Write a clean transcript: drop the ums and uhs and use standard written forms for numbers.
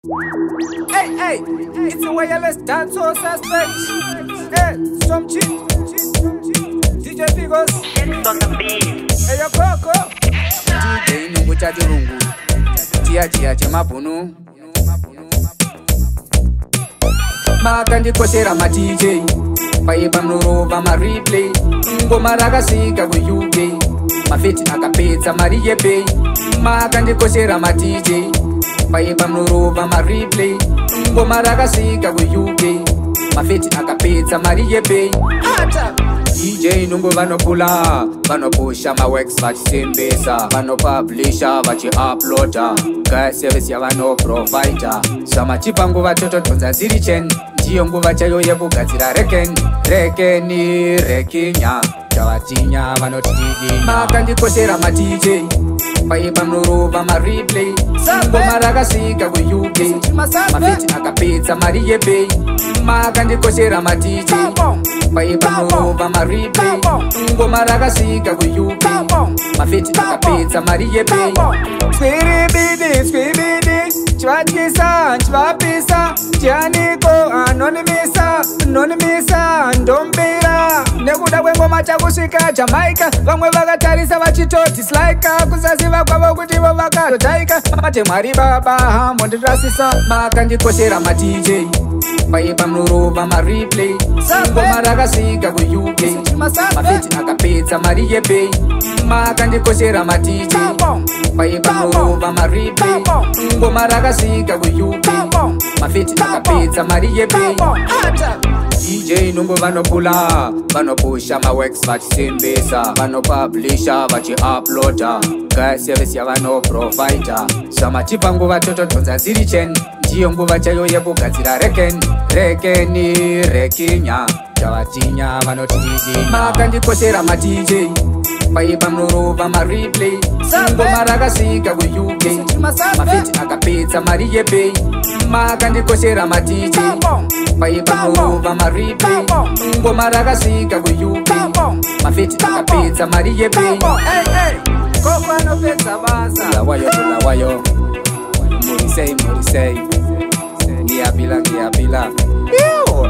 Hey, hey, it's a wireless dancehall suspect. Hey, Storm Chief, DJ Figos. On the beat. Hey, yo, Coco. DJ Nungu Chachirungu, Chia Chia Chemabunu. Makandikoshera ma DJ, paipa murova ma replay. Ngoma rakasvika ku UK, mafeti akapedza mari yepay. Makandikoshera ma DJ, paipa murova ma replay. Ngoma rakasvika ku UK, mafeti akapedza mari yepay. Ata! DJ Nungu vanopula, vanopusha maworks vachisimbisa, vanopublisha vachiuploada, guy service yavanoprovida. Zvamachipa nguva totodhonza dziri chen, ndiyo nguva chaiyo yekugadzira reken, rekeni rekinya, tavatinya vanotidiki. Makandikoshera ma DJ, paipa murova ma replay. Ngoma rakasvika ku UK, mafeti akapedza mari yepay. Makandikoshera ma DJ, paipa murova ma replay. Ngoma rakasvika ku UK, mafeti akapedza mari yepay. Swiribidi, swiribidi, chivatyisa, chivapisa, ndianiko anonimisa, anonimisa, ndombira. Nekuda kwengoma chakusvika Jamaica, vamwe vakatarisa vachitodislika, kusaziva kwavo kuti ivo vakatojaika. Mate Mwari baba hamondirasisa. Makandikoshera ma DJ, paipa murova ma replay. Ngoma rakasvika ku UK, mafeti akapedza mari yepay. Makandikoshera ma DJ, paipa murova ma replay. Ngoma rakasvika ku UK, mafeti akapedza mari yepay. DJ Nungu vanopula, vanopusha maworks vachisimbisa, vanopublisha vachiuploada, guy service yavanoprovida. Zvamachipa nguva totodhonza dziri chen, ndiyo nguva chaiyo yekugadzira reken, rekeni rekinya, tavatinya vanotidiki. Makandikoshera ma DJ, paipa murova ma replay. Ngoma rakasvika ku UK, mafeti akapedza mari yepay. Makandikoshera ma DJ, paipa murova ma replay. Ngoma rakasvika ku UK, mafeti akapedza mari yepay. Hey, hey, Koko anopedza basa. Bulawayo, Bulawayo, Murisei, Murisei, ngiyapila, ngiyapila. Ew.